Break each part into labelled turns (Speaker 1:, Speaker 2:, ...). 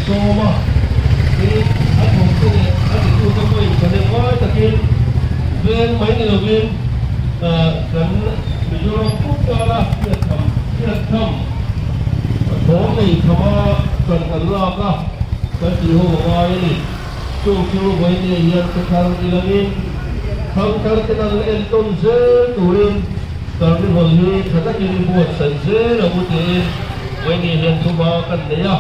Speaker 1: sawm a, tin a thawkte leh a titute pawhin thahnem ngai takin veng mai ni lovin kan Mizoram pum tana hriattham hriattham thawm nei thama kan kan lak a kan tih ho a ngai a ni. Chung chu vawiin hian thu thar ilangin thangthar te kan la entawn zel turin Carnival hi tha takin i buatsaih zel ang u tiin vawiin hian thuma kan nei a.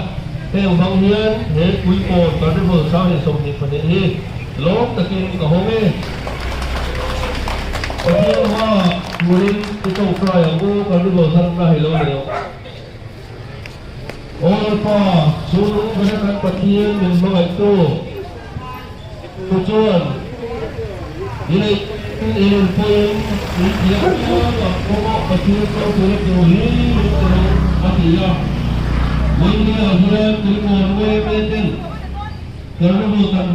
Speaker 1: Heng hmang hian he Puipawn Carnival 2022 hi lawm takin ka hawng e. Pathian hmaah turin i tawngtai ang u Carnival harna hi lo nei ang. Aw Pa, chu lungvena kan Pathian min hmangaihtu tu chuan i neih i nun pawhin min thiam piang a, kawngah Pathian ropui tur hi min ti rawh, a ti a. Vawinia hian tuimawn uaime ten Carnival kan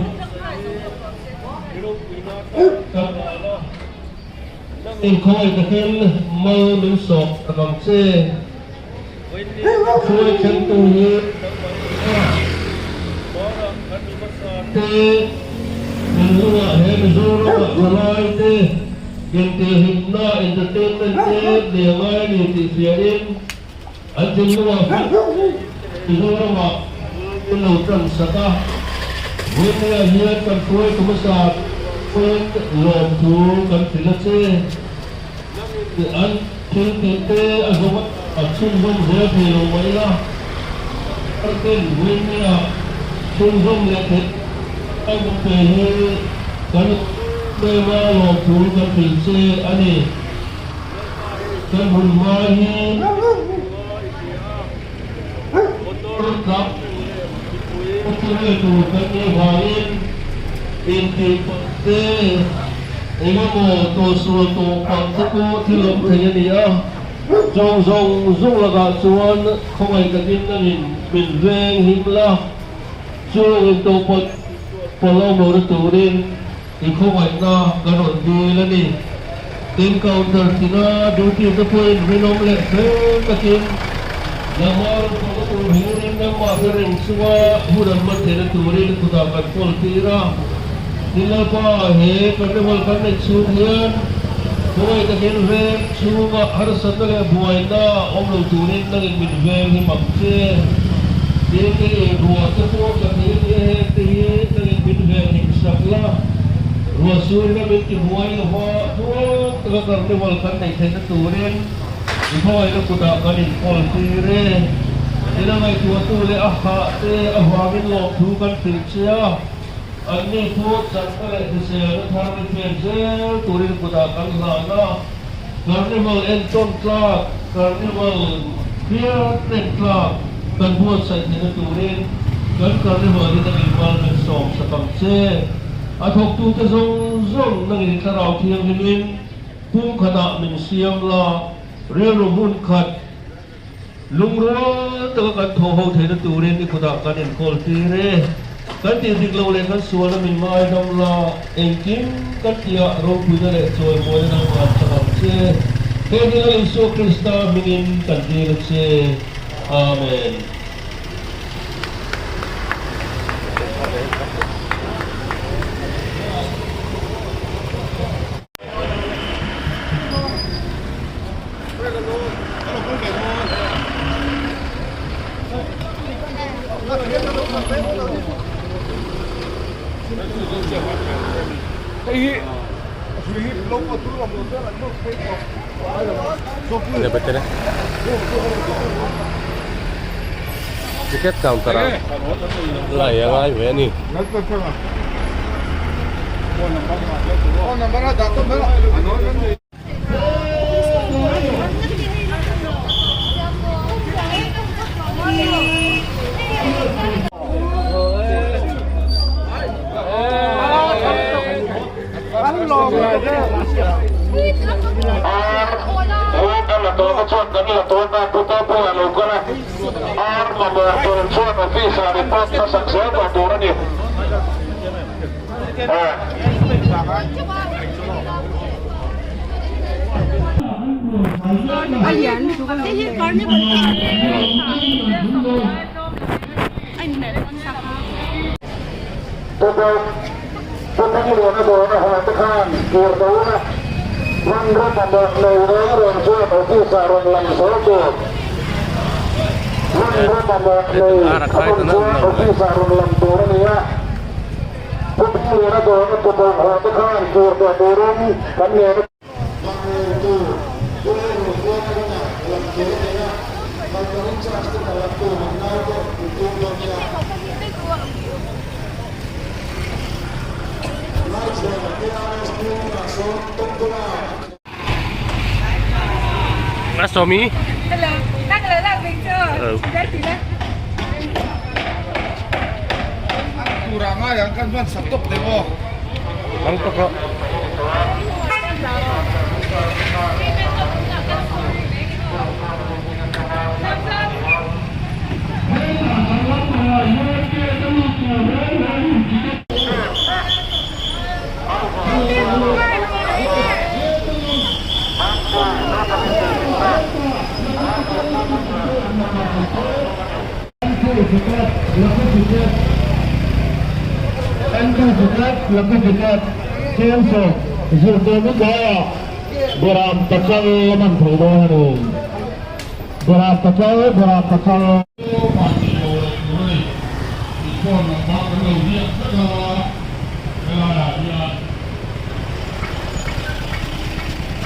Speaker 1: kan dan a. Inkhawi takin mal min sawk tak ang che. Hruai thlengtu hi te thinlungah he Mizoramah thalai te intihhlimna, entertainment, te nei a ngai a ni tih hriain an thinlungah Mizoramah min lo tan sak a. Vawinia hian kan hruaitu hmasa pawhin lawmthu kan hrilh a che. An thil tih te a zawng a chhunzawm zel thei lo mai la, ten Vawinia chhunzawm leh theih a awm te hi kan hnena lawmthu kan hrilh che a ni. Kan hun hma hi motor tlak vel tur kan nih vangin intih palh te engemaw tawhsual tawh palh te pawh thil awm thei a ni a. Zawng zawng zawng lakah chuan khawngaih takin nangin min veng him la, chung intawh palh palh awm lohna turin I khawngaihna kan rawn dil a ni. Tin counter tina duty te pawhin rinawm leh fel takin nangmah rawn thawhna tur hirin nangmah te reng chunga hun an hman theihna turin kutah kan kawl tir a. Tin Lalpa he carnival kan neih chhung hian khawngaih takin veng chhunga harsatna leh buaina awm lo turin nangin min veng hi mam che. Tin i ruah te pawh tla thei a ni a heng te hi nangin min veng him sak la. Ruah sur in min ti buai lo va, tluang taka carnival kan neih theihna turin i khawngaihna kutah kan inkawl tir e. Ina ngaihtuahtu leh a hah te avangin lawmthu kan hrilh che a, anni pawh chakna leh hriselna thar ni pek zel turin kutah kan hlan a. Carnival entawn tlak, Carnival hriat reng tlak kan buatsaih theihna turin kan Carnival hi nangin mal min sawm sak ang che. A thawktute zawng zawng nangin thlarau thianghlimin pum khatah min siam la, rilru hmun khat lungrual taka kan thawh ho theihna turin i kutah kan inkawl tir e. Kan tih dik loh leh kan sualna min ngaidam la, engkim kan tihah ropuina leh chawimawina nang ngan sak ang che. He ni Lal Isua Krista hmingin kan dil a che. Amen.
Speaker 2: Ticket counter ah lai a ngai ve a ni. Sawmi.
Speaker 3: Hello, đang là mình chưa?
Speaker 2: Ừ.
Speaker 3: Chị đây.
Speaker 4: Turanga yang kan van sak top te aw.
Speaker 2: Mang tok rawh.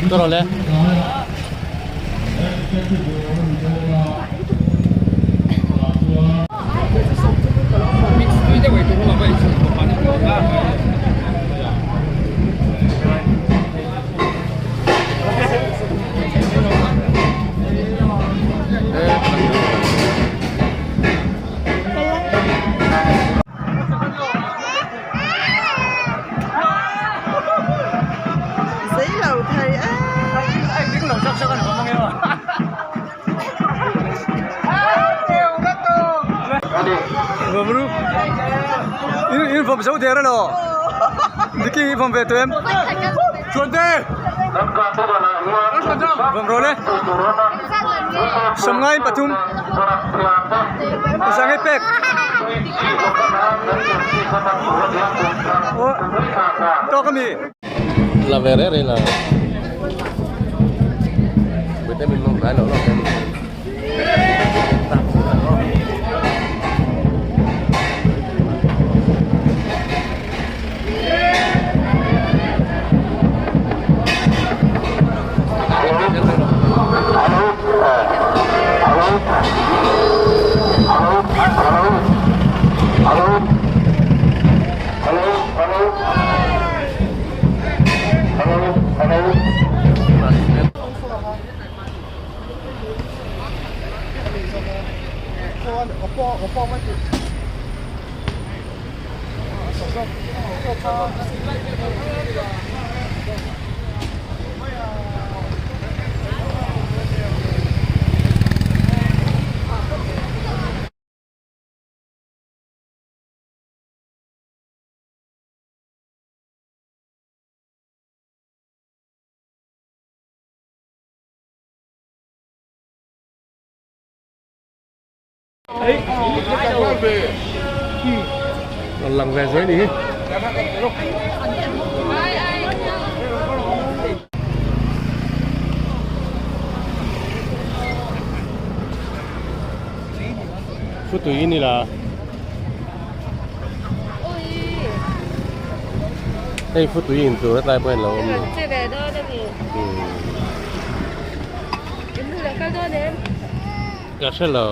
Speaker 2: Tawh le.
Speaker 5: Giấy lầu thầy á.
Speaker 6: Vamru. In in phòng số thế đó lo. Diki phòng về tụi em. Chuẩn thế. Vâng rồi đấy. Sầm ngay Pathum. Sang ngay Pek. Ô. To cái gì?
Speaker 2: La ve re re la. Bete min nong rai lo lo cái Lần về dưới đi. Phút tùy ni là Hey, phút tùy in tur lai pawhin lo awm ni.
Speaker 3: Chơi về đó đây thì. Em là cao đó em.
Speaker 2: Ka hre lo.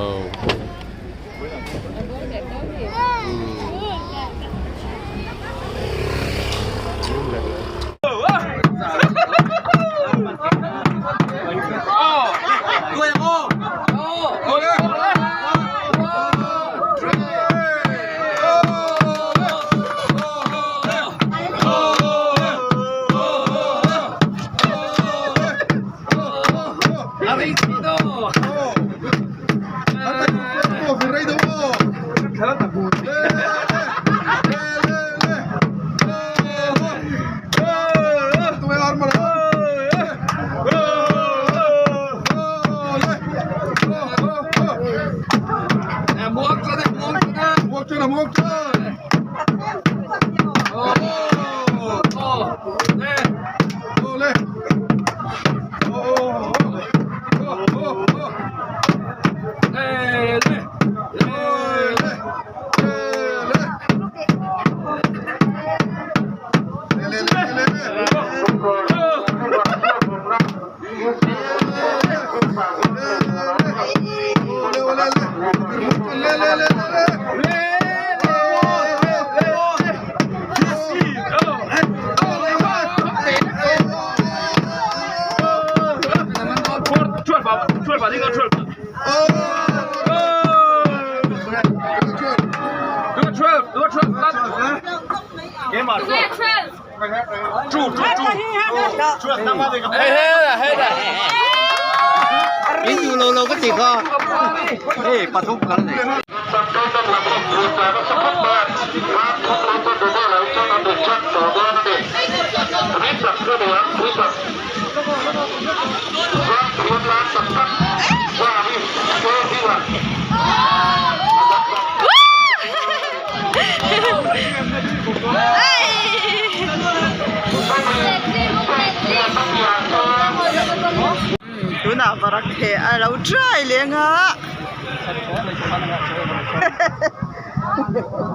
Speaker 5: Tunah varak he a lo try leng a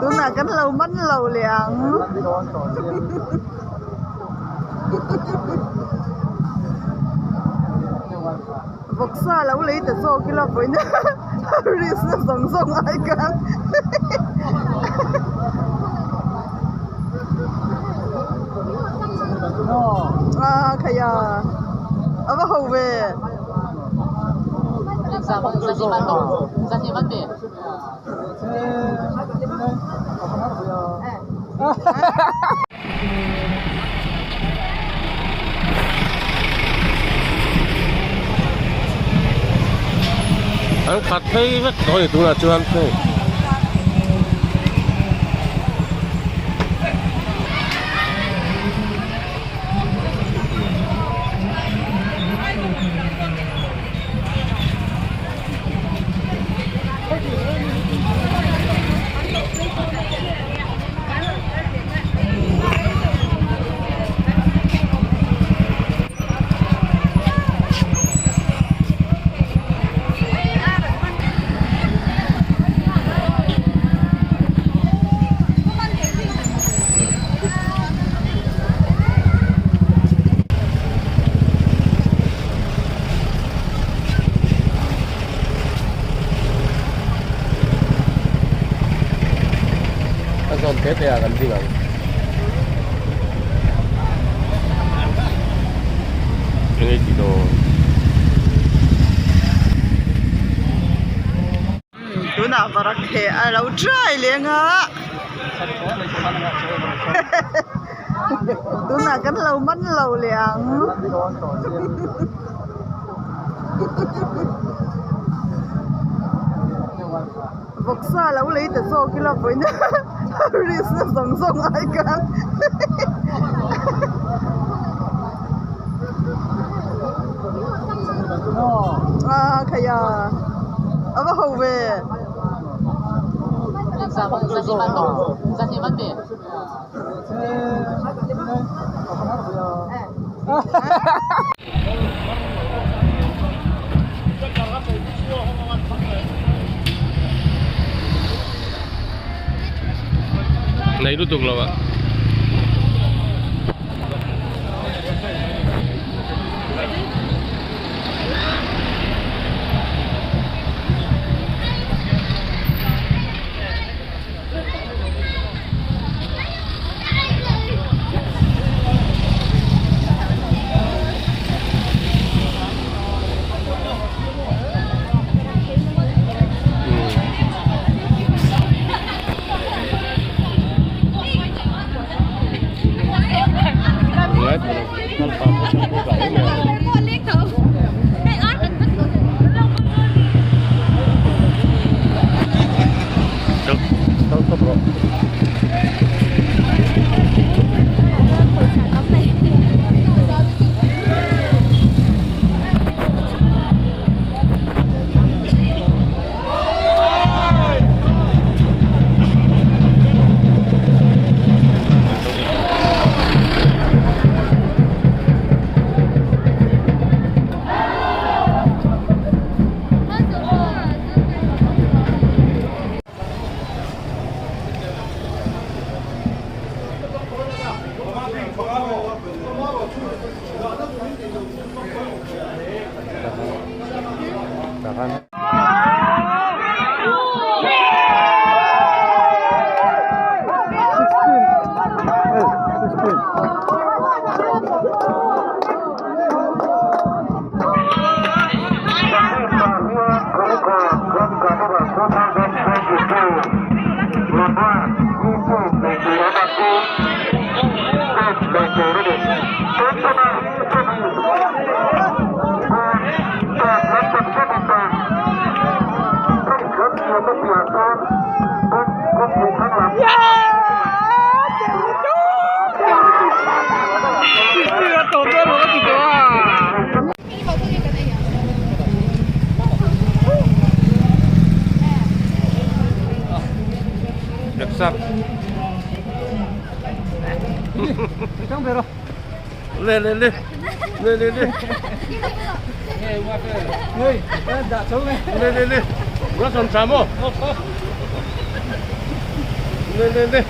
Speaker 5: tunah kan lo man lo leh ang. Vawksa lo lei ta zawk ila vawiin risk na zawng zawng ai khan ah khaia a va ho ve.
Speaker 2: An khat phei vek tawh a ni tunah chuan hei. A zawn te te ah kan ding ang. Eng ti dawn.
Speaker 5: Tunah varak he a lo try leng a. Tunah kan lo man lo leh ang. Vawksa lo lei ta zawk ila vawiin risk na zawng zawng ai khan ah khaia a va ho ve.
Speaker 2: Nei lutuk lo a. Exact. Le le le. Le le le. Le le le. Ua sawm tha maw? Le le le.